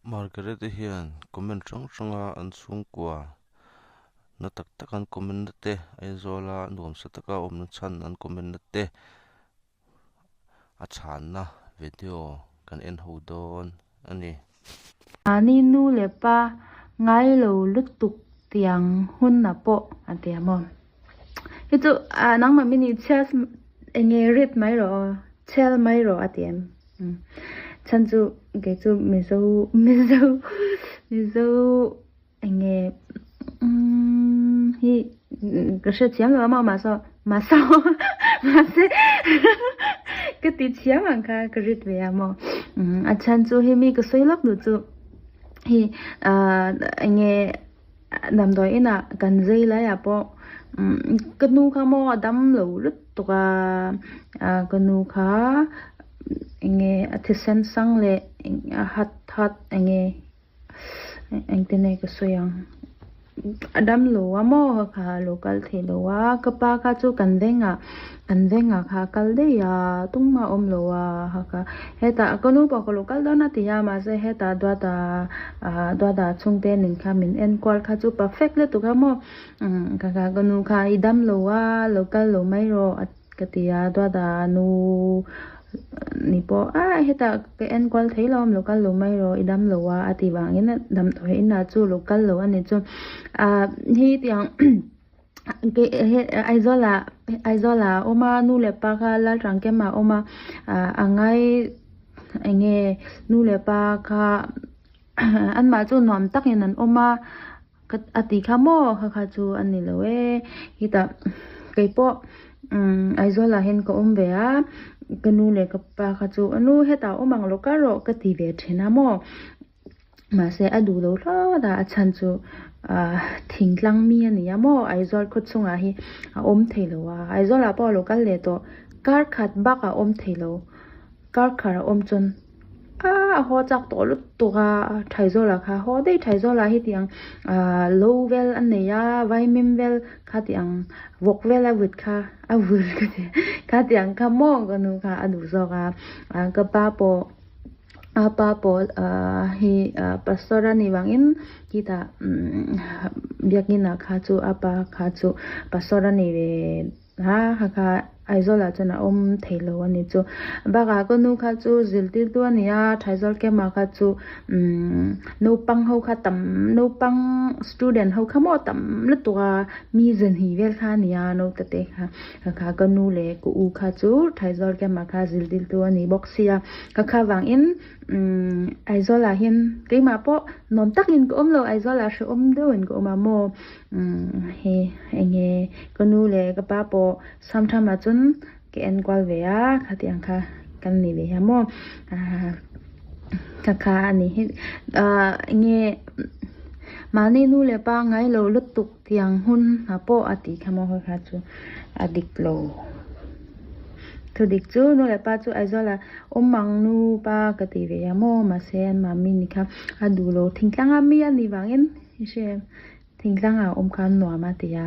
Margaret-i hian comment hrang hranga an chhungkua na tak tak an comment na te Aizawla nuamsa taka awmna chhan an comment na te a chhanna video kan en ho dawn a ni. Mahni nu leh pa ngai lo lutuk tiang hun a pawh a ti a maw? Hi chu nangmah min i chhiar enge rit mai rawh aw, chhel mai rawh a ti em? Chhan chu kei chu Mizo Mizo Mizo enge hi ka hre thiam lo a maw mahse mahse mahse ka ti thiam ang kha ka rit ve a maw a chhan chu hemi ka sawi lawk duh chu hi enge damdawi inah kan zai laiah pawh ka nu kha maw a dam lo lutuk a ka nu kha enge a thisen sang leh a hat hat enge engtin nge ka sawi ang a dam lo a maw ka kha a lo kal thei lo a ka pa kha chu kan vengah kan vengah kha a kal daih a tumah a awm lo a ka kha hetah ka nu pawh ka lo kal dawn a ti a mahse hetah duata ah duata chhungte nen kha min enkual kha chu perfect lutuk a maw ka kha ka nu kha i dam lo a lo kal lo mai rawh a Ka ti a, Duata nu ni pawh a hetah ka enkual thei lo lo kal lo mai rawh i dam lo a a ti vangin dam tawh inah chu lo kal lo a ni chu ah hi tiang Aizawl ah Aizawl ah a awm a nu leh pa kha Lalrangkem ah a awm a ah a ngai eng nge nu leh pa kha anmah chu nuam takin an awm a. Ka a ti kha maw kha kha chu a ni lo e hetah keipawh umm Aizawl ah hian ka awm ve a ka nu leh ka pa kha chu a nu hetah awm ang lo kal rawh ka ti ve thin a maw mahse a duh lo hlawt a a chhan chu ah thingtlang mi a ni a maw Aizawl khaw chhungah hi a awm thei lo a Aizawl ah pawh a lo kal leh tawh kar khat bak a awm thei lo kar khat a awm chuan. A haw chak tawh lutuk a Thaizawla kha haw daih Thaizawla hi tiang ah lo vel a nei a vaimim vel kha tiang vawk vel a vut kha a vul ka ti kha tiang kha maw ka nu kha a duh zawk a ah ka pa pawh a pa pawh ah hi ah pastor a nih vangin khitah umm biakin ah kha chu a pa kha chu pastor a ni ve. Ha ha kha Aizawl ah chuan a awm thei lo a ni chu. Bakah ka nu kha chu zirtirtu a ni a, Thaizawl Kema kha chu umm naupang ho kha tam naupang student ho kha maw tam lutuk a, mi zenhi vel kha a ni a naute te kha. Kha ka nu leh ka u kha chu Thaizawl Kema kha zirtirtu a ni bawk sia. Ka kha vangin umm Aizawl ah hian keimah pawh nuam takin ka awm lo, Aizawl ah hrehawm deuhin ka awm a maw. Umm hei enge ka nu leh ka pa pawh samtham ah chuan ka enkual ve a khatiang kha kan ni ve hian maw ah ka kha a ni hi ah enge mahni nu leh pa ngai lo lutuk tiang hun ah pawh a tih kha maw kha chu a dik lo thu dik chu nu leh pa chu Aizawl ah awm ang nu pa ka ti ve a maw mahse an mami ni kha a duh lo thingtlang a mi a nih vangin i hre. Thingtlangah awm khan nuam a ti a.